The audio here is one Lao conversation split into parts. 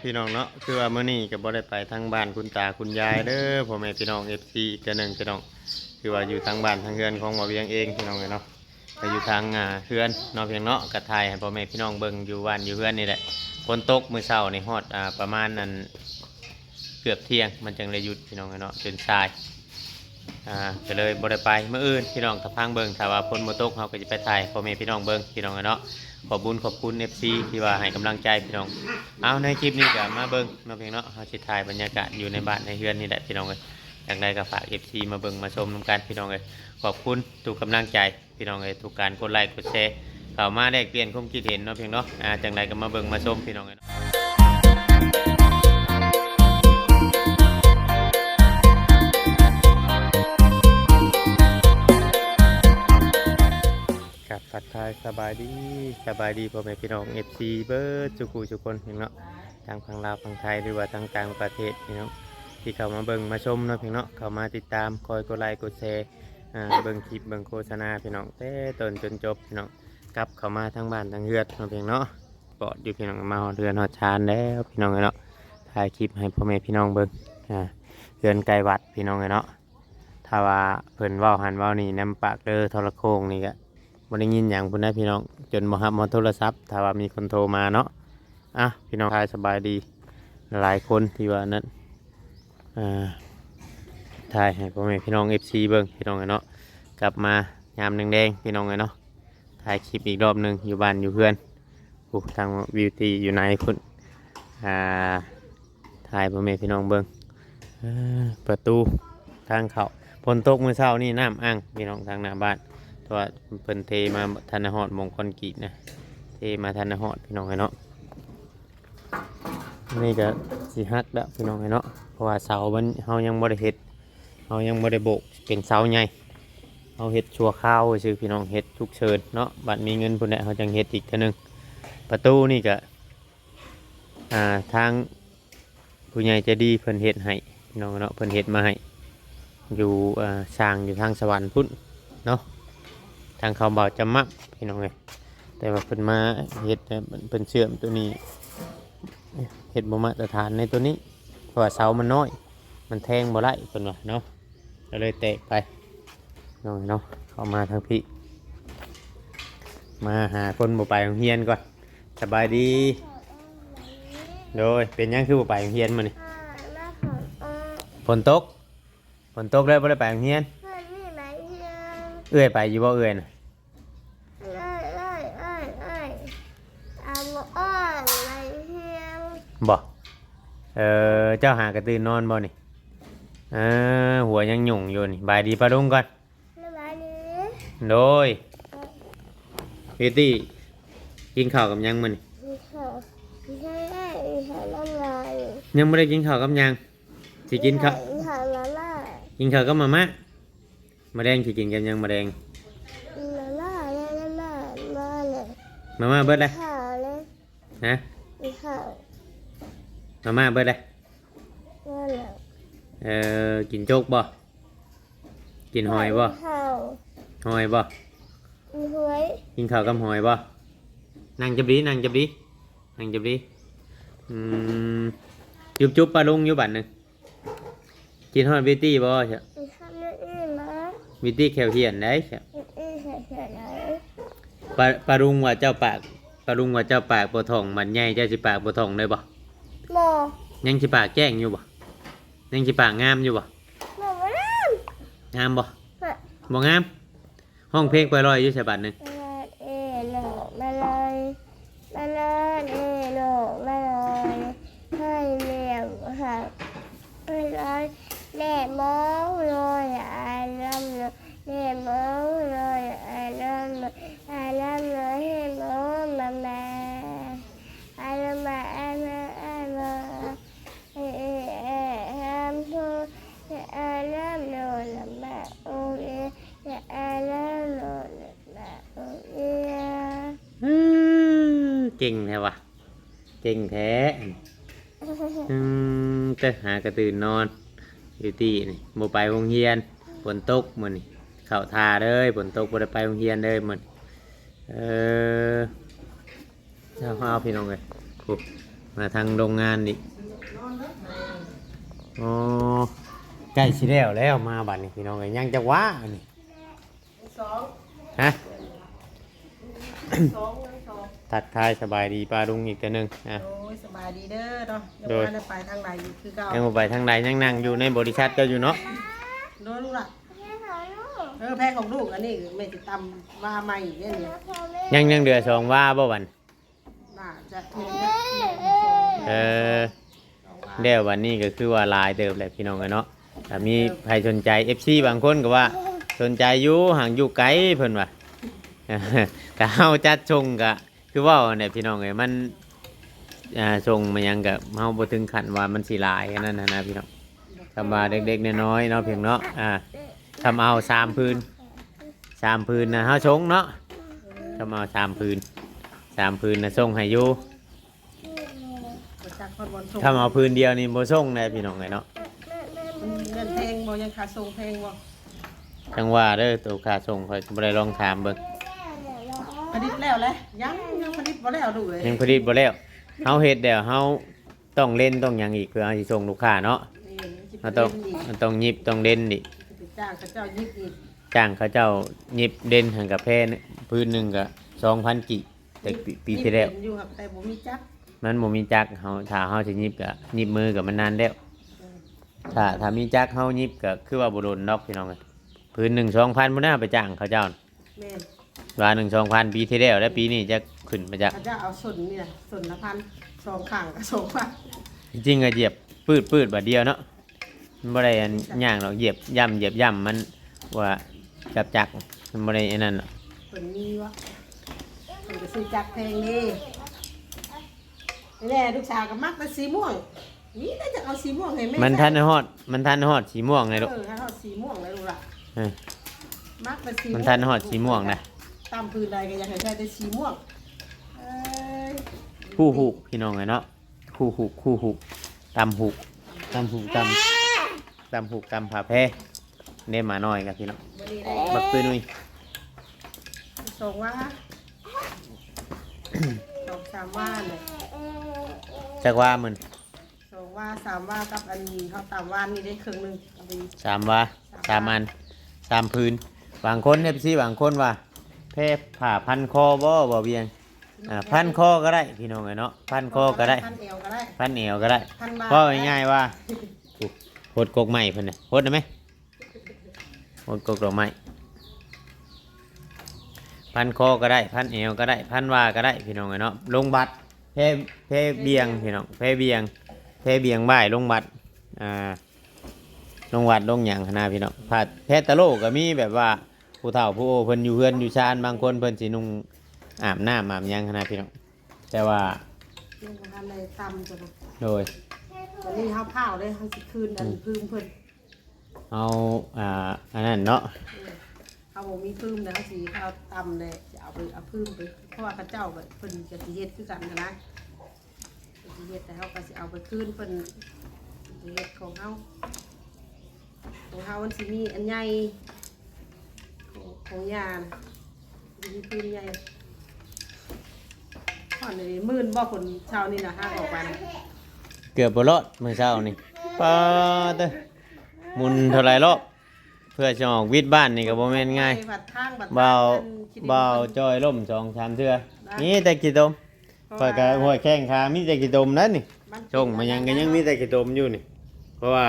ພີ່ນ້ອງເນາະ ຄືວ່າມື້ນີ້ກໍບໍ່ໄດ້ໄປທາງບ້ານຄຸນຕາຄຸນຍາຍເດີ ພໍ່ແມ່ພີ່ນ້ອງ ເອັຟຊີ ອີກເທື່ອໜຶ່ງພີ່ນ້ອງ ຄືວ່າຢູ່ທາງບ້ານທາງເຮືອນຂອງບ່າວວຽງເອງ ພີ່ນ້ອງເອີຍເນາະ ກໍຢູ່ທາງ ອ່າ ເຮືອນເນາະ ພຽງເນາະ ກໍຖ່າຍໃຫ້ພໍ່ແມ່ພີ່ນ້ອງເບິ່ງຢູ່ບ້ານຢູ່ເຮືອນນີ້ແຫຼະ ຝົນຕົກມື້ເຊົ້ານີ້ຮອດ ອ່າ ປະມານ ອັນ ເກືອບທ່ຽງ ມັນຈັ່ງໄດ້ຢຸດ ພີ່ນ້ອງເອີຍເນາະ ຈົນສາຍ ອ່າ ກໍເລີຍບໍ່ໄດ້ໄປ ມື້ອື່ນພີ່ນ້ອງຖ້າຟັງເບິ່ງ ຖ້າວ່າຝົນບໍ່ຕົກ ເຮົາກໍຈະໄປຖ່າຍໃຫ້ພໍ່ແມ່ພີ່ນ້ອງເບິ່ງ ພີ່ນ້ອງເອີຍເນາະ ຂອບບຸນຂອບຄຸນ ເອັຟຊີ ທີ່ວ່າໃຫ້ກຳລັງໃຈ ພີ່ນ້ອງ ເອົາ ໃນຄລິບນີ້ກໍມາເບິ່ງເນາະ ພຽງເນາະ ເຮົາຊິຖ່າຍບັນຍາກາດຢູ່ໃນບ້ານໃນເຮືອນນີ້ແຫຼະ ພີ່ນ້ອງເອີຍ ຈັ່ງໃດກໍຝາກ ເອັຟຊີ ມາເບິ່ງມາຊົມນຳກັນ ພີ່ນ້ອງເອີຍ ຂອບຄຸນທຸກກຳລັງໃຈ ພີ່ນ້ອງເອີຍ ທຸກການກົດໄລກົດແຊ ເຂົ້າມາແລກປ່ຽນຄວາມຄິດເຫັນເນາະ ພຽງເນາະ ອ່າ ຈັ່ງໃດກໍມາເບິ່ງມາຊົມ ພີ່ນ້ອງເອີຍ ກັບທັກທາຍສະບາຍດີ ສະບາຍດີພໍ່ແມ່ພີ່ນ້ອງ ເອັຟຊີ ເບິດສູ່ຜູ້ສູ່ຄົນ ພີ່ນ້ອງເນາະ ທັງຝັ່ງລາວຝັ່ງໄທ ຫຼືວ່າທັງຕ່າງປະເທດ ພີ່ນ້ອງ ທີ່ເຂົ້າມາເບິ່ງມາຊົມເນາະ ພີ່ນ້ອງເນາະ ເຂົ້າມາຕິດຕາມ ຄອຍກົດໄລກົດແຊ ອ່າ ເບິ່ງຄລິບເບິ່ງໂຄສະນາ ພີ່ນ້ອງ ແຕ່ຕົ້ນຈົນຈົບ ພີ່ນ້ອງ ກັບເຂົ້າມາທາງບ້ານທາງເຮືອນເນາະ ພຽງເນາະ ປອດຢູ່ ພີ່ນ້ອງ ມາຮອດເຮືອນຮອດຊານແລ້ວ ພີ່ນ້ອງເອີຍເນາະ ຖ່າຍຄລິບໃຫ້ພໍ່ແມ່ພີ່ນ້ອງເບິ່ງ ອ່າ ເຮືອນໃກ້ວັດ ພີ່ນ້ອງເອີຍເນາະ ຖ້າວ່າເພິ່ນເວົ້າຫັ້ນເວົ້ານີ້ນຳປາກເດີ ໂທລະໂຄ່ງນີ້ກະບໍ່ໄດ້ຍິນຫຍັງພຸ້ນນະ ພີ່ນ້ອງ ຈົນບໍ່ຮັບຮອດໂທລະສັບ ຖ້າວ່າມີຄົນໂທມາເນາະ ອ່ະ ພີ່ນ້ອງ ທັກທາຍສະບາຍດີຫຼາຍຄົນທີ່ວ່ານັ້ນ ອ່າ ຖ່າຍໃຫ້ພໍ່ແມ່ພີ່ນ້ອງ ເອັຟຊີ ເບິ່ງ ພີ່ນ້ອງເອີຍເນາະ ກັບມາຍາມແລງໆ ພີ່ນ້ອງເອີຍເນາະ ຖ່າຍຄລິບອີກລອບໜຶ່ງ ຢູ່ບ້ານຢູ່ເຮືອນ ໂອ້ ທາງ Beauty ຢູ່ໃນພຸ້ນ ອ່າ ຖ່າຍໃຫ້ພໍ່ແມ່ພີ່ນ້ອງເບິ່ງ ເອີ ປະຕູທາງເຂົ້າ ຝົນຕົກມື້ເຊົ້ານີ້ນ້ຳອັ່ງ ພີ່ນ້ອງ ທາງໜ້າບ້ານ ເພາະວ່າເພິ່ນເທມາທັນໄດ້ຮອດໝ່ອງຄອນກຣີດນະ ເທມາທັນໄດ້ຮອດ ພີ່ນ້ອງເອີຍເນາະ ນີ້ກໍຊິຫັກແລ້ວ ພີ່ນ້ອງເອີຍເນາະ ເພາະວ່າເສົາມັນ ເຮົາຍັງບໍ່ໄດ້ເຮັດ ເຮົາຍັງບໍ່ໄດ້ໂບກ ເປັນເສົາໃຫຍ່ ເຮົາເຮັດຊົ່ວຄາວຊື່ໆ ພີ່ນ້ອງ ເຮັດສຸກເສີນເນາະ ບັດມີເງິນພຸ້ນແຫຼະ ເຮົາຈັ່ງເຮັດອີກເທື່ອໜຶ່ງ ປະຕູນີ້ກໍ ອ່າ ທາງຜູ້ໃຫຍ່ໃຈດີເພິ່ນເຮັດໃຫ້ ພີ່ນ້ອງເນາະ ເພິ່ນເຮັດມາໃຫ້ ຢູ່ ອ່າ ສ້າງຢູ່ທາງສະຫວັນພຸ້ນເນາະ ທາງເຂົ້າບ່າວຈຳໝັກ ພີ່ນ້ອງເອີຍ ແຕ່ວ່າເພິ່ນມາເຮັດ ເພິ່ນເຊື່ອມໂຕນີ້ ເຮັດບໍ່ມາດຕະຖານໃນໂຕນີ້ ເພາະວ່າເສົາມັນນ້ອຍ ມັນແທງບໍ່ໄດ້ ເພິ່ນວ່າເນາະ ກໍເລີຍແຕກໄປ ນ້ອງເນາະ ເຂົ້າມາທາງພີ້ ມາຫາຄົນບໍ່ໄປໂຮງຮຽນກ່ອນ ສະບາຍດີ ໂດຍ ເປັນຫຍັງຄືບໍ່ໄປໂຮງຮຽນມື້ນີ້? ຝົນຕົກ ຝົນຕົກເລີຍບໍ່ໄດ້ໄປໂຮງຮຽນ ເອື້ອຍໄປຢູ່ບໍ່ເອື້ອຍນະ? ບໍ່ ເອີ ເຈົ້າຫາກະຕື່ນນອນບໍ່ນີ້? ເອີ ຫົວຍັງຫຍຸ້ງຢູ່ນີ້ ບາຍດີປ້າລຸງກ່ອນ ສະບາຍດີ ໂດຍ ເບດຕີ້ ກິນເຂົ້າກັບຫຍັງມື້ນີ້? ກິນເຂົ້າ ກິນເຂົ້າ ກິນເຂົ້ານ້ຳລາຍ ຍັງບໍ່ໄດ້ກິນເຂົ້າກັບຫຍັງ ຊິກິນເຂົ້າ ກິນເຂົ້າມາມ່າ ກິນເຂົ້າກັບມາມ່າ ມາແລງຊິກິນກັບຫຍັງມາແລງ? ມາມ່າ ມາມ່າ ມາມ່າເບິດແລ້ວ ເຂົ້າເລີຍ ຮະ? ກິນເຂົ້າ ມາມ່າເບິດແລ້ວ ເບິດແລ້ວ ເອີ ກິນໂຈກບໍ່? ກິນຫອຍບໍ່? ຫອຍບໍ່? ກິນຫອຍ ກິນເຂົ້າກັບຫອຍບໍ່? ນັ່ງຈັບດີ ນັ່ງຈັບດີ ນັ່ງຈັບດີ ອືມ ຈຸບໆ ປ້າລຸງຢູ່ບັດໜຶ່ງ ກິນຮອດເບດຕີ້ບໍ່? ກິນຮອດເບດຕີ້ບໍ່? ເບດຕີ້ແຂ້ວຫ້ຽນໃດ໋ ເບດຕີ້ແຂ້ວຫ້ຽນໃດ໋ ປ້າ ປ້າລຸງວ່າເຈົ້າປາກ ປ້າລຸງວ່າເຈົ້າປາກບໍ່ທ່ອງ ບັດໃຫຍ່ເຈົ້າຊິປາກບໍ່ທ່ອງໄດ້ບໍ່? ບໍ່ ຍັງຊິປາກແຈ້ງຢູ່ບໍ່? ຍັງຊິປາກງາມຢູ່ບໍ່? ບໍ່ ບໍ່ງາມ ງາມບໍ່? ບໍ່ ບໍ່ງາມ ຮ້ອງເພງປ່ອຍລອຍຢູ່ໃສບາດໜຶ່ງ? ເອີ ມາລອຍ ມາລອຍ ເອີ ມາລອຍ ໃຫ້ແມ່ຮັກ ມາລອຍ ແມ່ມອງລອຍ ອາລຳ ແມ່ມອງລອຍ ອາລຳ ອາລຳ ໃຫ້ມອງມາ ມາ ອາລຳ ອາລຳ ອາລຳ ເອ ເອ ເອ ຮຳໂຮ ເອ ອາລາໂນ ລະມະ ໂອ ເອ ເອ ອາລາໂນ ລະມະ ໂອ ເອ. ເອີ ເກັ່ງແທ້ວະ ເກັ່ງແທ້ ອືມ ເຕີ ຫາກະຕື່ນນອນ ຢູ່ຕິນີ້ ບໍ່ໄປໂຮງຮຽນ ຝົນຕົກມື້ນີ້ ເຂົ້າທ່າເລີຍ ຝົນຕົກ ບໍ່ໄດ້ໄປໂຮງຮຽນເລີຍມື້ນີ້ ເອີ. ເອົາ ເອົາ ພີ່ນ້ອງເອີຍ ໂອ້ ມາທາງໂຮງງານອີກ. ອໍ ໃກ້ຊິແລ້ວແລ້ວ ມາບັດນີ້ພີ່ນ້ອງເອີຍ. ຍັງຈັກວາອັນນີ້? ສອງ ຮະ? ສອງ ຍັງສອງ. ທັກທາຍສະບາຍດີປ້າລຸງອີກເທື່ອໜຶ່ງ. ອ່ະ ໂດຍ ສະບາຍດີເດີເນາະ. ໂດຍ ຍັງບໍ່ໄດ້ໄປທາງໃດຢູ່ຄືເກົ່າ. ຍັງບໍ່ໄປທາງໃດ ຍັງນັ່ງຢູ່ໃນບໍລິສັດເຈົ້າຢູ່ເນາະ. ໂດຍ ລູກຫຼ້າ. ເອີ ແພຂອງລູກ ອັນນີ້ແມ່ຊິຕຳວາໃໝ່ອີກເດ້ນີ້. ຍັງ ຍັງເຫຼືອສອງວາບໍ່ບັດ? ໜ້າຈະ ເອີ ແລ້ວບັດນີ້ກໍຄືວ່າຫຼາຍເຕີບແຫຼະພີ່ນ້ອງເອີຍເນາະ. ຖ້າມີໃຜສົນໃຈ ເອັຟຊີ ບາງຄົນກໍວ່າສົນໃຈຢູ່ ຫາກຢູ່ໄກເພິ່ນວ່າ ກໍເຮົາຈັດສົ່ງກໍຄືເວົ້າຫັ້ນແຫຼະພີ່ນ້ອງເອີຍ. ມັນ ອ່າ ສົ່ງມາຫຍັງກໍເຮົາບໍ່ເຖິງຂັ້ນວ່າມັນຊິຫຼາຍອັນນັ້ນຫັ້ນນະພີ່ນ້ອງ. ຄຳວ່າເດັກໆນ້ອຍໆເນາະ ພຽງເນາະ. ອ່າ ຄຳເອົາສາມຜືນ ສາມຜືນນະ ເຮົາສົ່ງເນາະ. ຄຳເອົາສາມຜືນ ສາມຜືນນະ ສົ່ງໃຫ້ຢູ່. ບໍ່ຈັກຮອດບ່ອນສົ່ງ. ຄຳເອົາຜືນດຽວນີ້ບໍ່ສົ່ງແດ່ພີ່ນ້ອງເອີຍເນາະ. ມັນແພງບໍ່? ຍັງຄ່າສົ່ງແພງບໍ່? ຈັ່ງວ່າເດີ ໂຕຄ່າສົ່ງຂ້ອຍກໍບໍ່ໄດ້ລອງຖາມເບິ່ງ. ຜະລິດແລ້ວແຫຼະ? ຍັງ ຍັງຜະລິດບໍ່ແລ້ວລູກເອີຍ. ຍັງຜະລິດບໍ່ແລ້ວ. ເຮົາເຮັດແລ້ວ ເຮົາ ຕ້ອງເລັ້ນຕ້ອງຫຍັງອີກ ເພື່ອເຮົາຊິສົ່ງລູກຄ້າເນາະ. ແມ່ນ ມັນຊິໄປ ເຮົາຕ້ອງ ເລັ້ນອີກ ມັນຕ້ອງຫຍິບຕ້ອງເລັ້ນອີກ. ໄປຈ້າງເຂົາເຈົ້າຫຍິບອີກ. ຈ້າງເຂົາເຈົ້າຫຍິບເລັ້ນຫັ້ນກະແພງ ຜືນໜຶ່ງກະສອງພັນກີບ ແຕ່ປີ ປີທີ່ແລ້ວ. ຫຍິບເປັນຢູ່ ຫາກແຕ່ບໍ່ມີຈັກ. ມັນບໍ່ມີຈັກ ເຮົາ ຖ້າເຮົາຊິຫຍິບກະຫຍິບມືກະມັນນານແລ້ວ. ເອີ ຖ້າ ຖ້າມີຈັກເຮົາຫຍິບກະຄືວ່າບໍ່ດົນດອກພີ່ນ້ອງເອີຍ. ຜືນໜຶ່ງສອງພັນພຸ້ນນະ ໄປຈ້າງເຂົາເຈົ້າ. ແມ່ນ ວ່າໜຶ່ງສອງພັນປີທີ່ແລ້ວ ແລ້ວປີນີ້ຈັກຂຶ້ນມາຈັກ. ເຂົາເຈົ້າເອົາສົ້ນນີ້ນະ ສົ້ນລະພັນ ສອງຂ້າງກໍສອງພັນ. ທີ່ຈິງກໍຢຽບປືດໆບາດດຽວເນາະ. ມັນບໍ່ໄດ້ອັນຫຍັງດອກ ຢຽບຢ້ຳ ຢຽບຢ້ຳ ມັນວ່າຈັບຈັກ ມັນບໍ່ໄດ້ອັນນັ້ນດອກ. ເພິ່ນມີວະ ເພິ່ນກໍຊື້ຈັກແພງເດ້. ນີ້ແຫຼະ ລູກສາວກໍມັກແຕ່ສີມ່ວງ. ນີ້ແຫຼະ ຈະເອົາສີມ່ວງໃຫ້ແມ່. ມັນທັນຮອດ ມັນທັນຮອດສີມ່ວງເລີຍລູກ. ເອີ ທັນຮອດສີມ່ວງເລີຍລູກຫຼ້າ. ເອີ ມັກແຕ່ສີ ມັນທັນຮອດສີມ່ວງນະ. ຕຳພື້ນໃດກໍຢາກໃຫ້ໃສ່ແຕ່ສີມ່ວງ. ເອີຍ ຄູ່ຫູກພີ່ນ້ອງເອີຍເນາະ. ຄູ່ຫູກ ຄູ່ຫູກ ຕຳຫູກ ຕຳຫູກ ຕຳ ຕຳຫູກ ຕຳຜ້າແພ. ເດ້ ໝານ້ອຍກັນພີ່ນ້ອງ. ບັກຕຸ້ຍນຸ້ຍ ສອງວາ ສອງສາມວາແຫຼະ. ຈັກວາມື້ນີ້? ສອງວາ ສາມວາ ກັບອັນເຮົາຕຳວານນີ້ໄດ້ເຄິ່ງໜຶ່ງ ເອົາໄປ ສາມວາ ສາມວາ ສາມອັນ ສາມຜືນ. ບາງຄົນ ເອັຟຊີ ບາງຄົນວ່າ ແພຜ້າພັນຄໍບໍ່ ບໍ່ວຽງ. ອ່າ ພັນຄໍກໍໄດ້ພີ່ນ້ອງເອີຍເນາະ ພັນຄໍກໍໄດ້ ພັນແອວກໍໄດ້ ພັນແອວກໍໄດ້. ເວົ້າງ່າຍໆວ່າ ໂອ້ ຫົດກົກໄມ້ເພິ່ນນະ ຫົດໄດ້ໄໝ? ຫົດກົກດອກໄມ້ ພັນຄໍກໍໄດ້ ພັນແອວກໍໄດ້ ພັນວາກໍໄດ້ພີ່ນ້ອງເອີຍເນາະ. ລົງບັດ ແພ ແພບຽງພີ່ນ້ອງ ແພບຽງ ແພບຽງຫວ້າຍລົງບັດ ອ່າ ລົງວັດລົງຫຍັງຫັ້ນນະພີ່ນ້ອງ. ແພຕະໂລກໍມີ ແບບວ່າຜູ້ເຖົ້າຜູ້ໂອເພິ່ນຢູ່ເຮືອນຢູ່ຊານ ບາງຄົນເພິ່ນຊິນຸ່ງອາບນ້ຳອາບຫຍັງຫັ້ນນະພີ່ນ້ອງ. ແຕ່ວ່າ ຍັງບໍ່ທັນໄດ້ຕຳຕົວນະ. ໂດຍ ຕອນນີ້ເຮົາພ້າວເດ້ ເຮົາຊິຄືນອັນ ອືມ ຜືນເພິ່ນ ເຮົາ ອ່າ ອັນນັ້ນເນາະ. ເອີ ເຮົາບໍ່ມີຜືນແລ້ວ ເຮົາຊິ ເຮົາຕຳແລ້ວຊິເອົາໄປ ເອົາຜືນໄປ ເພາະວ່າເຂົາເຈົ້າກໍ ເພິ່ນກໍຊິເຮັດຄືກັນຫັ້ນນະ. ເພິ່ນຊິເຮັດ ແຕ່ເຮົາກໍຊິເອົາໄປຄືນເພິ່ນ ເພິ່ນຊິເຮັດຂອງເຮົາ. ຂອງເຮົາມັນຊິມີອັນໃຫຍ່ ຂອງ ຂອງຍ່ານະ ມີພື້ນໃຫຍ່. ຮອດນີ້ໝື່ນບໍ່ ຄົນເຊົ້ານີ້ນະ ຫາອອກມານະ ເກືອບບໍ່ລອດມື້ເຊົ້ານີ້. ປາເຕີ ໝຸ່ນເທົ່າໃດລອບ ເພື່ອຈະອອກວິດບ້ານນີ້ກໍບໍ່ແມ່ນງ່າຍ. ໄປວັດທາງ ວັດທາງ ບ່າວ ອັນຂີ້ດິນ ບ່າວຈ່ອຍລົ້ມສອງສາມເທື່ອ ນະ ມີແຕ່ຂີ້ຕົມ. ຂ້ອຍກໍຫ້ວຍແຂ້ງຂາມີແຕ່ຂີ້ຕົມນັ້ນນີ້ ມັນ ສົ່ງມາຫຍັງກໍຍັງມີແຕ່ຂີ້ຕົມຢູ່ນີ້ ເພາະວ່າ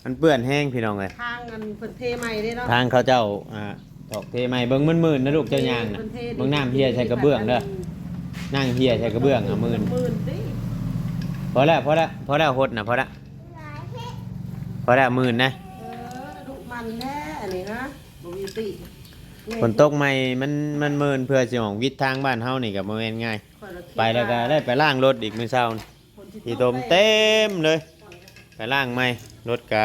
ມັນເປື້ອນແຮງພີ່ນ້ອງເອີຍ. ທາງອັນເພິ່ນເທໃໝ່ເດ້ເນາະ ທາງເຂົາເຈົ້າ ອ່າ ຕອກເທໃໝ່. ເບິ່ງໝື່ນໆນະລູກເຈົ້າຍ່າງນະ ເພິ່ນເທ ເບິ່ງນ້ຳເຮ່ຍໃສ່ກະເບື້ອງເດີ ນ້ຳເຮ່ຍໃສ່ກະເບື້ອງ ອາ ໝື່ນ ໝື່ນຕິ. ພໍແລ້ວ ພໍແລ້ວ ພໍແລ້ວ ຫົດນະ ພໍແລ້ວ ພໍແລ້ວ ໝື່ນນະ. ເອີ ດຸໝັ່ນແທ້ອັນນີ້ນະ ບໍ່ມີຕິ. ຝົນຕົກໃໝ່ ມັນ ມັນໝື່ນ ເພື່ອຊິອອກວິດທາງບ້ານເຮົານີ້ກໍບໍ່ແມ່ນງ່າຍ. ຂ້ອຍລະຄິດ ໄປແລ້ວກໍ ວ່າ ໄດ້ໄປລ້າງລົດອີກມື້ເຊົ້ານີ້ ຂີ້ຕົມເຕັມເລີຍ ໄປລ້າງໃໝ່. ລົດກະ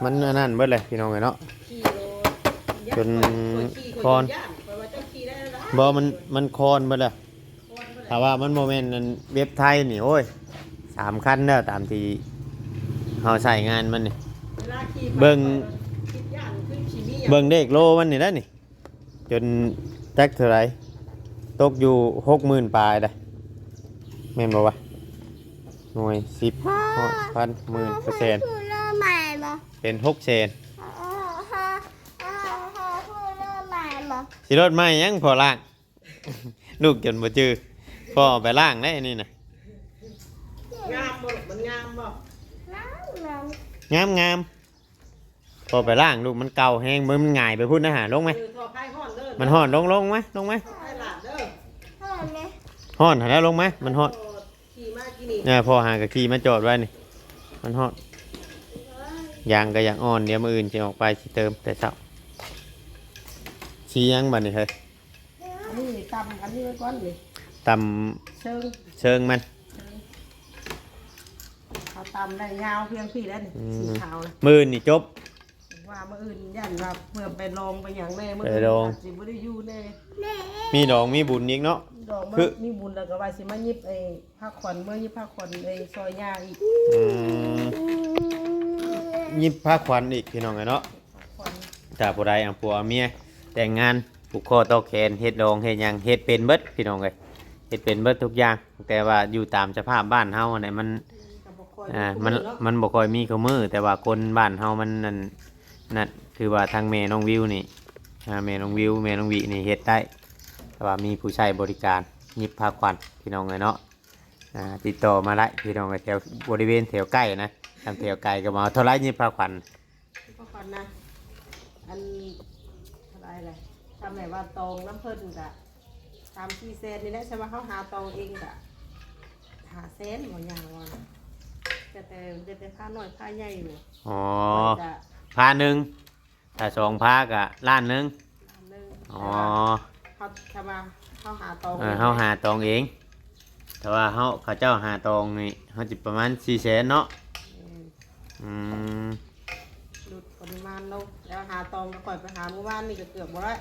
ມັນອັນນັ້ນເບິດເລີຍພີ່ນ້ອງເອີຍເນາະ ຂີ່ລົດ ຈົນ ຂ້ອຍຂີ່ ຂ້ອຍ ຄອນ ຂ້ອຍຢ້ານ ຂ້ອຍວ່າເຈົ້າຂີ່ໄດ້ແລ້ວນະ. ບໍ່ ມັນ ມັນຄອນເບິດເລີຍ ຄອນເບິດເລີຍ. ຖ້າວ່າມັນບໍ່ແມ່ນອັນເວັບໄທນີ້ ໂອ້ຍ ສາມຄັນແລ້ວ ຕາມທີ່ເຮົາໃຊ້ງານມັນນີ້. ເວລາຂີ່ໄປ ເບິ່ງ ຂ້ອຍວ່າຄິດຢ້ານ ຄືຊິມີຫຍັງ ເບິ່ງເລກໂລມັນນີ້ນະນີ້ ຈົນຈັກເທົ່າໃດ ຕົກຢູ່ຫົກໝື່ນປາຍໄດ໋ ແມ່ນບໍ່ວະ? ໜ່ວຍ ສິບ ຮ້ອຍ ພັນ ໝື່ນ ເປີເຊັນ ເປັນຫົກແສນ. ຊິລົດໃໝ່ຫຍັງ ພໍ່ລ້າງ ລູກຈົນບໍ່ຈື່ ພໍ່ເອົາໄປລ້າງໄດ໋ອັນນີ້ນະ. ງາມບໍ່? ມັນງາມບໍ່? ງາມໆ. ພໍໄປລ້າງລູກ ມັນເກົ່າແຮງ ມັນຫງາຍໄປພຸ້ນນະຫາ. ລົງໄໝ? ເອີ ທໍ່ໄຟຮ້ອນເດີ ມັນຮ້ອນ. ລົງ ລົງມາ ລົງມາ. ຮ້ອນຫັ້ນແຫຼະ ລົງມາ. ມັນຮ້ອນ. ຂີ່ມາກີ້ນີ້ ເອີ ພໍ່ຫາກໍຂີ່ມາຈອດໄວ້ນີ້ ມັນຮ້ອນ. ຢາງກໍຢາກອ່ອນ ດຽວມື້ອື່ນຊິອອກໄປ ຊິເຕີມແຕ່ເຊົ້າ. ສີຫຍັງບັດນີ້ເຮີ້ຍ? ອັນນີ້ຕຳອັນນີ້ໄວ້ກ່ອນນີ້ ຕຳເຊີງ ເຊີງມັນ ເຊີງ. ເຂົາຕຳໄດ້ຍາວພຽງພີ້ແລ້ວນີ້ ອືມ ສີຂາວນະ. ມື້ນີ້ຈົບ ວ່າມື້ອື່ນຢ້ານວ່າເພື່ອໄປລອງໄປຫຍັງແດ່ ມື້ອື່ນອາດຊິບໍ່ໄດ້ຢູ່ແດ່. ມີດອງມີບຸນອີກເນາະ ດອງ ຄືມີບຸນ ແລ້ວກໍວ່າຊິມາຫຍິບໄອ້ຜ້າຂວັນ ເມືອຫຍິບຜ້າຂວັນໄອ້ຊອຍຍ່າອີກ. ອືມ ຫຍິບຜ້າຂວັນອີກ ພີ່ນ້ອງເອີຍເນາະ. ຖ້າຜູ້ໃດເອົາຜົວເອົາເມຍແຕ່ງງານ ຜູກຄໍຕໍ່ແຂນ ເຮັດດອງເຮັດຫຍັງ ເຮັດເປັນເບິດ ພີ່ນ້ອງເອີຍ ເຮັດເປັນເບິດທຸກຢ່າງ. ແຕ່ວ່າຢູ່ຕາມສະພາບບ້ານເຮົາຫັ້ນແຫຼະ ມັນ ມັນບໍ່ຄ່ອຍມີຄູ່ມື້ເນາະ ອ່າ ມັນ ມັນບໍ່ຄ່ອຍມີຄູ່ມື້. ແຕ່ວ່າຄົນບ້ານເຮົາມັນນັ້ນ ນັ້ນ ຄືວ່າທາງແມ່ນ້ອງວິວນີ້ ອ່າ ແມ່ນ້ອງວິວ ແມ່ນ້ອງວິນີ້ເຮັດໄດ້ ແຕ່ວ່າມີຜູ້ໃຊ້ບໍລິການຫຍິບຜ້າຂວັນ ພີ່ນ້ອງເອີຍເນາະ. ອ່າ ຕິດຕໍ່ມາໄດ້ ພີ່ນ້ອງເອີຍ ແຖວບໍລິເວນແຖວໃກ້ນະ. ຄັນແຖວໄກກໍມາເທົ່າໃດຫຍິບຜ້າຂວັນ? ພວກເພິ່ນນະ ອັນເທົ່າໃດລະ ຖ້າແມ່ນວ່າຕອງນຳເພິ່ນກະສາມສີ່ແສນນີ້ແຫຼະ. ສ່ຳວ່າເຮົາຫາຕອງເອງກະຫ້າແສນບໍ່ ຍ່າງວ່ານະ. ແຕ່ ແຕ່ ແຕ່ພານ້ອຍພາໃຫຍ່ຢູ່. ອໍ ຂ້ອຍກະພາໜຶ່ງ ຖ້າສອງພາກະລ້ານໜຶ່ງ. ລ້ານໜຶ່ງ. ອໍ ແຕ່ວ່າເຮົາ ຖ້າວ່າເຮົາຫາຕອງ ເອີ ເອງ ເຮົາຫາຕອງເອງ. ແຕ່ວ່າເຮົາ ເຂົາເຈົ້າຫາຕອງນີ້ ເຮົາຊິປະມານສີ່ແສນເນາະ. ແມ່ນ. ອືມ ຫຼຸດປະມານລົງ ແລ້ວຫາຕອງກໍຂ້ອຍໄປຫາມື້ວານນີ້ກໍເກືອບບໍ່ໄດ້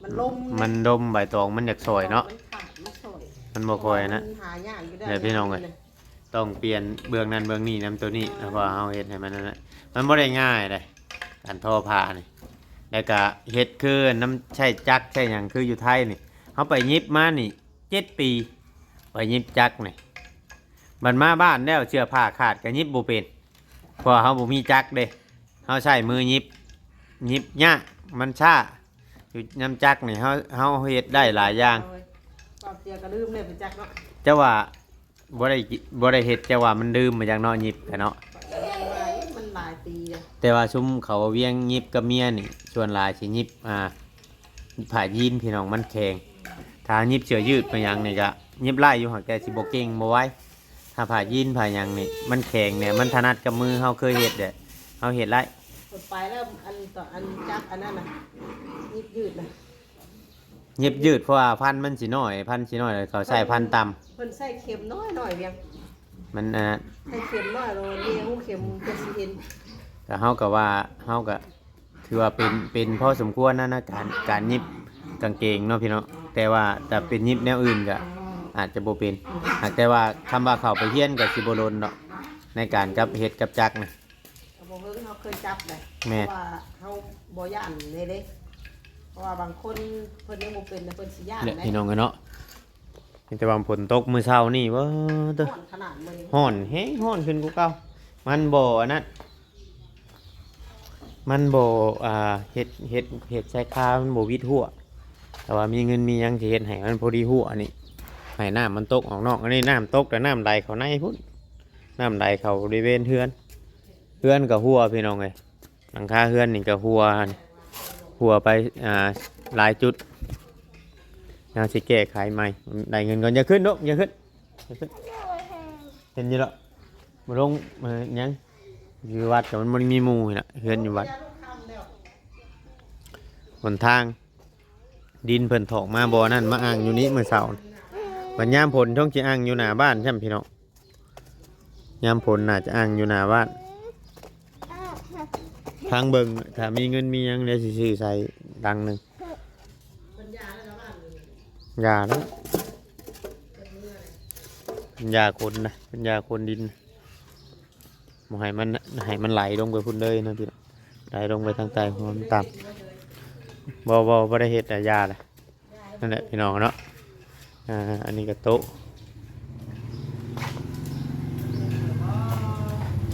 ມັນລົມ ມັນລົມ ໃບຕອງມັນຢາກສອຍເນາະ ມັນຂາດ ມັນສອຍ ມັນບໍ່ຄ່ອຍນະ. ເພາະວ່າມັນຫາຍາກຢູ່ເດ້ ເອີ ພີ່ນ້ອງເອີຍ ຕ້ອງປ່ຽນເບື້ອງນັ້ນເບື້ອງນີ້ນຳໂຕນີ້ ເອີ ເພາະວ່າເຮົາເຮັດໃຫ້ມັນນັ້ນນະ ມັນບໍ່ໄດ້ງ່າຍເດ້ ການທໍຜ້ານີ້. ແລ້ວກະເຮັດຄືນຳໃຊ້ຈັກໃຊ້ຫຍັງ ຄືຢູ່ໄທນີ້ ເຮົາໄປຫຍິບມານີ້ເຈັດປີ ໄປຫຍິບຈັກນີ້. ບັດມາບ້ານແລ້ວເສື້ອຜ້າຂາດກໍຫຍິບບໍ່ເປັນ ເພາະວ່າເຮົາບໍ່ມີຈັກເດ້ ເຮົາໃຊ້ມືຫຍິບ ຫຍິບຍາກ ມັນຊ້າ. ຢູ່ນຳຈັກນີ້ເຮົາ ເຮົາເຮັດໄດ້ຫຼາຍຢ່າງ. ເວົ້າເທື່ອກໍລືມເລີຍໄປຈັກເນາະ ເຈົ້າວ່າບໍ່ໄດ້ ບໍ່ໄດ້ເຮັດ ເຈົ້າວ່າມັນລືມໄປຈັກເນາະ ຫຍິບກະເນາະ. ມັນຫຼາຍປີແລ້ວ ແຕ່ວ່າຊຸມເຂົາວຽງຫຍິບກັບເມຍນີ້ ສ່ວນຫຼາຍຊິຫຍິບ ອ່າ ຜ້າຢີນ ພີ່ນ້ອງ ມັນແຂງ. ຖ້າຫຍິບເສື້ອຢືດໄປຫຍັງນີ້ກະຫຍິບໄດ້ຢູ່ ຫາກແຕ່ຊິບໍ່ເກັ່ງ ບໍ່ໄວ. ຖ້າຜ້າຢີນຜ້າຫຍັງນີ້ມັນແຂງແດ່ ມັນຖະໜັດກັບມື ເຮົາເຄີຍເຮັດແດ່ ເຮົາເຮັດໄດ້. ເປີດໄປແລ້ວ ອັນ ຕອນ ອັນຈັກອັນນັ້ນນະ ຫຍິບຢືດນະ ຫຍິບຢືດ ເພາະວ່າພັນມັນຊິນ້ອຍ ພັນຊິນ້ອຍ ເຂົາໃຊ້ພັນຕ່ຳ ເພິ່ນໃຊ້ເຂັມນ້ອຍໆ ວຽງ ມັນ ອ່າ ໃຊ້ເຂັມນ້ອຍ ແລ້ວເລຮູເຂັມກໍຊິເຫັນ. ກໍເຮົາກໍວ່າ ເຮົາກໍ ຖືວ່າເປັນ ເປັນພໍສົມຄວນນະ ໃນການ ການຫຍິບກາງເກງເນາະພີ່ເນາະ. ແຕ່ວ່າຖ້າເປັນຫຍິບແນວອື່ນກໍອາດຈະບໍ່ເປັນ ຫາກແຕ່ວ່າຄຳວ່າເຂົ້າໄປຮຽນກໍຊິບໍ່ດົນດອກ ໃນການກັບເຮັດກັບຈັກນະ. ກໍບໍ່ເຖິງເຮົາເຄີຍຈັບໄດ໋ ແມ່ນ ເພາະວ່າເຮົາບໍ່ຢ້ານເດ້ ເດ້ ເພາະວ່າບາງຄົນເພິ່ນຍັງບໍ່ເປັນນະ ເພິ່ນຊິຢ້ານ ແຫຼະ ເດ້ ພີ່ນ້ອງເອີຍເນາະ. ມີແຕ່ວ່າຝົນຕົກມື້ເຊົ້ານີ້ ເວີ ເຕີ ຮ້ອນຂະໜາດມື້ນີ້ ຮ້ອນແຮງ ຮ້ອນຂຶ້ນກວ່າເກົ່າ. ມັນບໍ່ອັນນັ້ນ ມັນບໍ່ ອ່າ ເຮັດ ເຮັດ ເຮັດຊາຍຄາ ມັນບໍ່ວິດຮົ່ວ. ແຕ່ວ່າມີເງິນມີຫຍັງຊິເຮັດໃຫ້ມັນພໍດີຮົ່ວນີ້ ໃຫ້ນ້ຳມັນຕົກອອກນອກ. ອັນນີ້ນ້ຳຕົກ ແຕ່ນ້ຳໄຫຼເຂົ້າໃນພຸ້ນ ນ້ຳໄຫຼເຂົ້າບໍລິເວນເຮືອນ ເຮືອນກໍຮົ່ວ ພີ່ນ້ອງເອີຍ. ຫຼັງຄາເຮືອນນີ້ກໍຮົ່ວ ຮົ່ວໄປ ອ່າ ຫຼາຍຈຸດ. ຍັງຊິແກ້ໄຂໃໝ່ ໄດ້ເງິນກ່ອນ. ຢ່າຂຶ້ນລູກ ຢ່າຂຶ້ນ ຢ່າຂຶ້ນ. ເຫັນຢູ່ດອກ ບໍ່ລົງ ເອີ ຫຍັງ ຢູ່ວັດກໍມັນບໍ່ໄດ້ມີໝູ່ນີ້ລະ ເຮືອນຢູ່ວັດ. ຫົນທາງ ດິນເພິ່ນຖອກມາບໍ່ນັ້ນ ມາອ່າງຢູ່ນີ້ມື້ເຊົ້າ. ບັດຍາມຝົນ ຊ່ວງຊິອ່າງຢູ່ໜ້າບ້ານຊ້ຳ ພີ່ນ້ອງ. ຍາມຝົນໜ້າຈະອ່າງຢູ່ໜ້າບ້ານ. ພັງເບິ່ງ ຖ້າມີເງິນມີຫຍັງ ດຽວຊິຊື້ໃສ່ຫຼັງໜຶ່ງ. ຢ່າແລ້ວ ເປັນຢາຄົນນະ ເປັນຢາຄົນດິນ ບໍ່ໃຫ້ມັນ ໃຫ້ມັນໄຫຼລົງໄປພຸ້ນເລີຍນະພີ່ນ້ອງ. ໄຫຼລົງໄປທາງໃຕ້ ເພາະວ່າມັນຕ່ຳ. ບໍ່ ບໍ່ ບໍ່ໄດ້ເຮັດ ຢ່າແຫຼະ. ນັ້ນແຫຼະພີ່ນ້ອງເນາະ. ອ່າ ອັນນີ້ກໍໂຕະ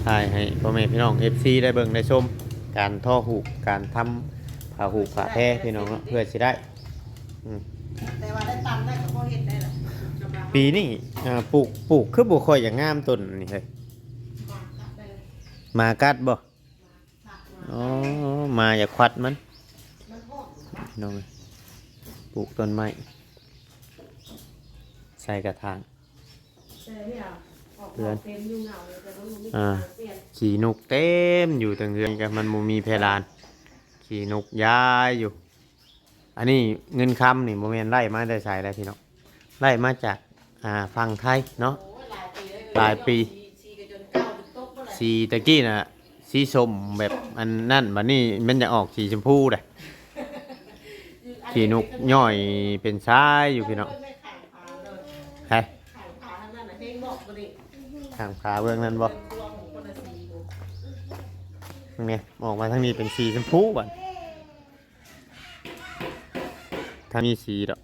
ຖ່າຍໃຫ້ພໍ່ແມ່ພີ່ນ້ອງ ເອັຟຊີ ໄດ້ເບິ່ງໄດ້ຊົມ ການທໍ້ຫູກ ການທຳຜ້າຫູກຜ້າແພພີ່ນ້ອງເນາະ ເພື່ອຊິໄດ້ ອືມ ແຕ່ວ່າໄດ້ຕຳໄດ້ກໍພໍເຮັດໄດ້ລະ ປີນີ້ ອ່າ ປູກ ປູກຄືບໍ່ຄ່ອຍຈະງາມຕົ້ນນີ້ເຮີ້ຍ ໝາກັດບໍ່? ອໍ ໝາຢາກຄວັດມັນ ນ້ອງເອີຍ ປູກຕົ້ນໄມ້ ໃສ່ກະຖາງ ເພື່ອນ ອ່າ ຂີ້ນົກເຕັມຢູ່ເທິງເຮືອນ ກໍມັນບໍ່ມີເພດານ ຂີ້ນົກຢາຍຢູ່. ອັນນີ້ເງິນຄຳນີ້ບໍ່ແມ່ນໄດ້ມາແຕ່ໃສແລ້ວພີ່ນ້ອງ ໄດ້ມາຈາກ ອ່າ ຝັ່ງໄທເນາະ ຫຼາຍປີ ສີຕະກີ້ນະ ສີສົ້ມແບບອັນນັ້ນ ບັດນີ້ມັນຢາກອອກສີຊົມພູເດ້ ຂີ້ນົກຍ້ອຍເປັນສາຍຢູ່ພີ່ນ້ອງ ໃຫ້ ຂ້າງຂາເບື້ອງນັ້ນບໍ່ ນີ້ ອອກມາທາງນີ້ເປັນສີຊົມພູບັດ ຖ້າມີສີດອກ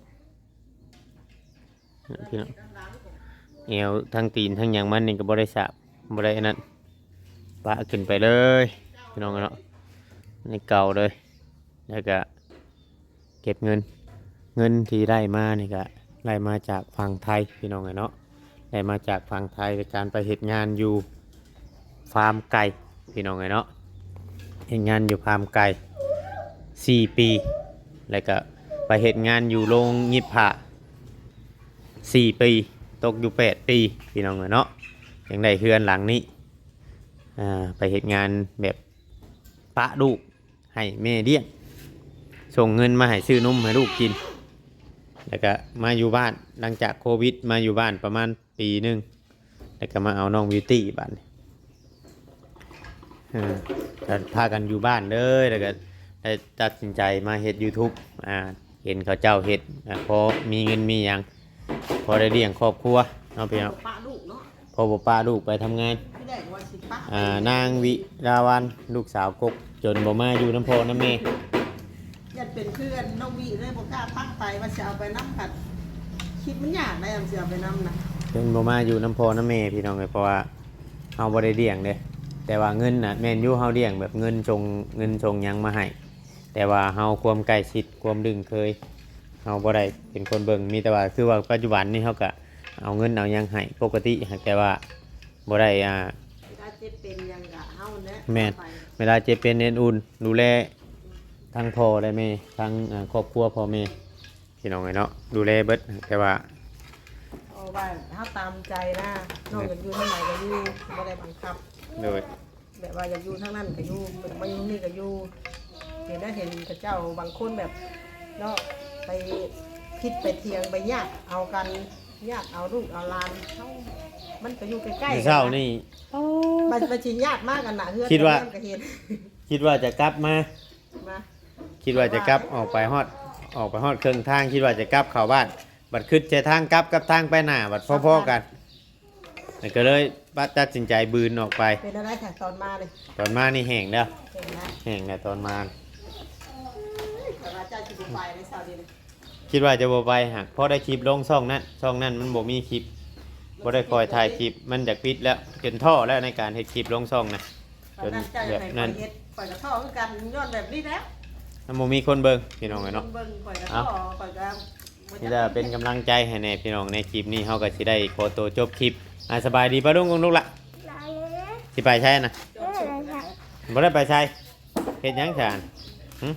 ພີ່ນ້ອງ ແອວທັງຕີນທັງຫຍັງມັນນີ້ກໍບໍ່ໄດ້ສາບ ບໍ່ໄດ້ອັນນັ້ນ ປະຂຶ້ນໄປເລີຍ ພີ່ນ້ອງເນາະ ໃນເກົ່າເລີຍ ແລ້ວກະເກັບເງິນ ເງິນທີ່ໄດ້ມານີ້ກະໄດ້ມາຈາກຝັ່ງໄທ ພີ່ນ້ອງເອີຍເນາະ ໄດ້ມາຈາກຝັ່ງໄທ ໃນການໄປເຮັດງານຢູ່ຟາມໄກ່ ພີ່ນ້ອງເອີຍເນາະ ເຮັດງານຢູ່ຟາມໄກ່ສີ່ປີ ແລ້ວກະໄປເຮັດງານຢູ່ໂລງຫຍິບຜ້າສີ່ປີ ຕົກຢູ່ແປດປີ ພີ່ນ້ອງເອີຍເນາະ ຈັ່ງໄດ້ເຮືອນຫຼັງນີ້ ອ່າ ໄປເຮັດງານແບບປະລູກ ໃຫ້ແມ່ລ້ຽງ ສົ່ງເງິນມາໃຫ້ຊື້ນົມໃຫ້ລູກກິນ ແລ້ວກະມາຢູ່ບ້ານ ຫຼັງຈາກໂຄວິດມາຢູ່ບ້ານປະມານປີໜຶ່ງ ແລ້ວກະມາເອົານ້ອງບິວຕີ້ບາດນີ້ ເອີ ກໍພາກັນຢູ່ບ້ານເລີຍ ແລ້ວກະໄດ້ຕັດສິນໃຈມາເຮັດຢູທູບ ອ່າ ເຫັນເຂົາເຈົ້າເຮັດ ອ່າ ພໍມີເງິນມີຫຍັງ ພໍໄດ້ລ້ຽງຄອບຄົວເນາະ ພີ່ນ້ອງ ປະລູກເນາະ ພໍ່ບໍ່ປະລູກໄປທຳງານ ທີແລກວ່າຊິປະ ອ່າ ນາງວິລາວັນ ລູກສາວກົກ ຈົນບໍ່ມາຢູ່ນຳພໍ່ນຳແມ່ ຢ້ານເປັນຄືອັນນ້ອງວິເລີຍບໍ່ກ້າປະໄປ ວ່າຊິເອົາໄປນຳ ພັດຄິດມັນຍາກໄດ໋ ອັນຊິເອົາໄປນຳນະ ຈົນບໍ່ມາຢູ່ນຳພໍ່ນຳແມ່ ພີ່ນ້ອງເອີຍ ເພາະວ່າເຮົາບໍ່ໄດ້ລ້ຽງເດ້ ແຕ່ວ່າເງິນນະ ແມ່ນຢູ່ ເຮົາລ້ຽງແບບເງິນສົ່ງ ເງິນສົ່ງຫຍັງມາໃຫ້ ແຕ່ວ່າເຮົາຄວາມໃກ້ຊິດ ຄວາມລຶ້ງເຄີຍ ເຮົາບໍ່ໄດ້ເປັນຄົນເບິ່ງ ມີແຕ່ວ່າ ຄືວ່າປັດຈຸບັນນີ້ເຮົາກະເອົາເງິນເອົາຫຍັງໃຫ້ປົກກະຕິ ຫາກແຕ່ວ່າບໍ່ໄດ້ ອ່າ ເວລາເຈັບເປັນຫຍັງກະເຮົາແຫຼະ ແມ່ນ ໄປ ເວລາເຈັບເປັນເອັນອຸ່ນ ດູແລທັງພໍ່ແລະແມ່ ທັງ ອ່າ ຄອບຄົວພໍ່ແມ່ ພີ່ນ້ອງເອີຍເນາະ ດູແລເບິດ ແຕ່ວ່າ ເພາະວ່າເຮົາຕາມໃຈນະ ນ້ອງຢາກຢູ່ທາງໃດກໍຢູ່ ບໍ່ໄດ້ບັງຄັບ ໂດຍ ແບບວ່າຢາກຢູ່ທາງນັ້ນກໍຢູ່ ຢາກມາຢູ່ນີ້ກໍຢູ່ ເຫັນໄດ້ເຫັນເຂົາເຈົ້າບາງຄົນແບບເນາະ ໄປຜິດໄປຖຽງ ໄປຍາດເອົາກັນ ຍາດເອົາລູກເອົາຫຼານ ເຮົາ ມັນກໍຢູ່ໃກ້ໆ ມື້ເຊົ້ານີ້ ມັນ ມັນຊິຍາດມາກັນນະ ເຮືອນ ຄິດວ່າ ກໍເຮືອນກໍເຮັດ ຄິດວ່າຈະກັບມາ ມາ ຄິດວ່າຈະກັບ ອອກໄປຮອດ ອອກໄປຮອດເຄິ່ງທາງ ຄິດວ່າຈະກັບເຂົ້າບ້ານ ບັດຄິດໃສ່ທາງກັບກັບທາງໄປໜ້າ ບັດພໍໆກັນ ແລ້ວກໍເລີຍປະ ຕັດສິນໃຈບືນອອກໄປ. ເປັນແນວໃດຊະຕອນມານີ້? ຕອນມານີ້ແຫ້ງແລ້ວ ແຫ້ງແລ້ວ ແຫ້ງແລ້ວຕອນມາ. ເອີຍ ຂ້ອຍວ່າເຈົ້າຊິບໍ່ໄປໃນເຊົ້ານີ້ນະ ຄິດວ່າຈະບໍ່ໄປ ຫາກພໍໄດ້ຄລິບລົງຊ່ອງນັ້ນ ຊ່ອງນັ້ນມັນບໍ່ມີຄລິບ ບໍ່ໄດ້ຄ່ອຍຖ່າຍຄລິບ ມັນຢາກປິດແລ້ວ ຈົນທໍ້ແລ້ວໃນການເຮັດຄລິບລົງຊ່ອງນະ. ຕອນນັ້ນເຈົ້າຢາກໃຫ້ຂ້ອຍເຮັດ ຂ້ອຍກໍທໍ້ຄືກັນ ຍ້ອນແບບນີ້ແຫຼະ ມັນບໍ່ມີຄົນເບິ່ງ ພີ່ນ້ອງເອີຍເນາະ. ບໍ່ມີຄົນເບິ່ງ ຂ້ອຍກໍທໍ້ ເອົ້າ ຂ້ອຍກໍ ມີແຕ່ເປັນກຳລັງໃຈໃຫ້ແດ່ພີ່ນ້ອງ ໃນຄລິບນີ້ເຮົາກໍຊິໄດ້ຂໍຕົວຈົບຄລິບ. ອ່າ ສະບາຍດີປ້າລຸງ ຂອງລູກລະ ຊິໄປໃສນະ? ບໍ່ໄດ້ໄປໃສ ເຮັດຫຍັງຊະ? ຫຶ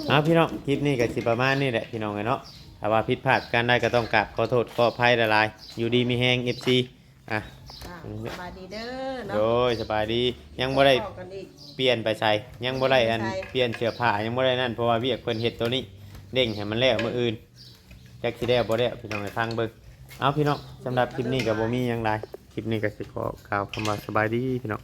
ເອົາ ພີ່ນ້ອງ ຄລິບນີ້ກໍຊິປະມານນີ້ແຫຼະ ພີ່ນ້ອງເອີຍເນາະ. ຖ້າວ່າຜິດພາດປະການໃດກໍຕ້ອງກາບຂໍໂທດຂໍອະໄພຫຼາຍໆ. ຢູ່ດີມີແຮງ ເອັຟຊີ. ອ່ະ ອ່ະ ສະບາຍດີເດີເນາະ. ໂດຍ ສະບາຍດີ. ຍັງບໍ່ໄດ້ ພໍ້ກັນອີກ ປ່ຽນໄປໃສ ຍັງບໍ່ໄດ້ອັນ ປ່ຽນເສື້ອຜ້າ ຍັງບໍ່ໄດ້ນັ້ນ ເພາະວ່າວຽກເພິ່ນເຮັດໂຕນີ້ ເລັ່ງໃຫ້ມັນແລ້ວມື້ອື່ນ ຈັກຊິແລ້ວບໍ່ແລ້ວ ພີ່ນ້ອງໃຫ້ຟັງເບິ່ງ. ເອົາ ພີ່ນ້ອງ ສຳລັບຄລິບນີ້ກໍບໍ່ມີຫຍັງຫຼາຍ ຄລິບນີ້ກໍຊິຂໍກ່າວຄຳວ່າສະບາຍດີ ພີ່ນ້ອງ.